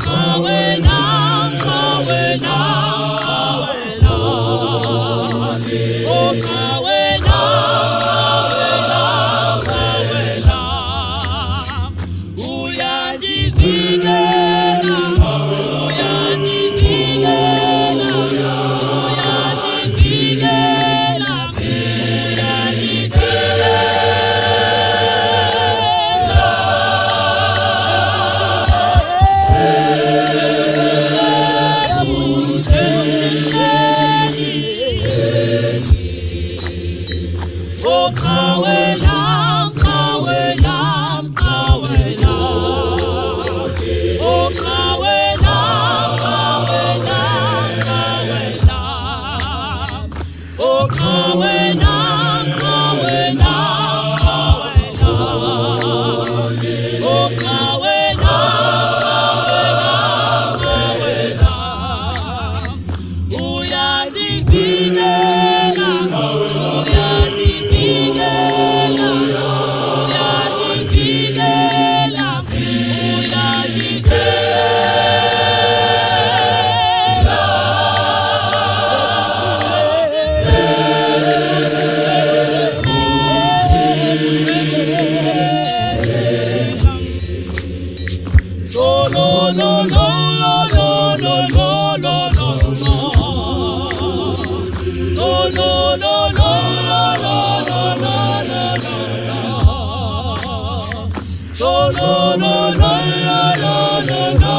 Qhawe lam, qhawe lam, qhawe lam. Oh, qhawe lam, qhawe lam, qhawe lam. Uyandivikela, uyandivikela, uyandivikela, uyandivikela. Oh, qhawe lam, qhawe lam, qhawe lam. Oh, qhawe lam, qhawe lam, qhawe lam. Oh, qhawe lam, qhawe lam, qhawe lam. Oh, qhawe lam, qhawe lam, qhawe lam. Uyandivikela, uyandivikela, uyandivikela, uyandivikela. Lo lo lo lo lo lo lo lo lo lo. Lo lo lo lo lo lo lo lo lo. Lo lo lo lo lo lo lo.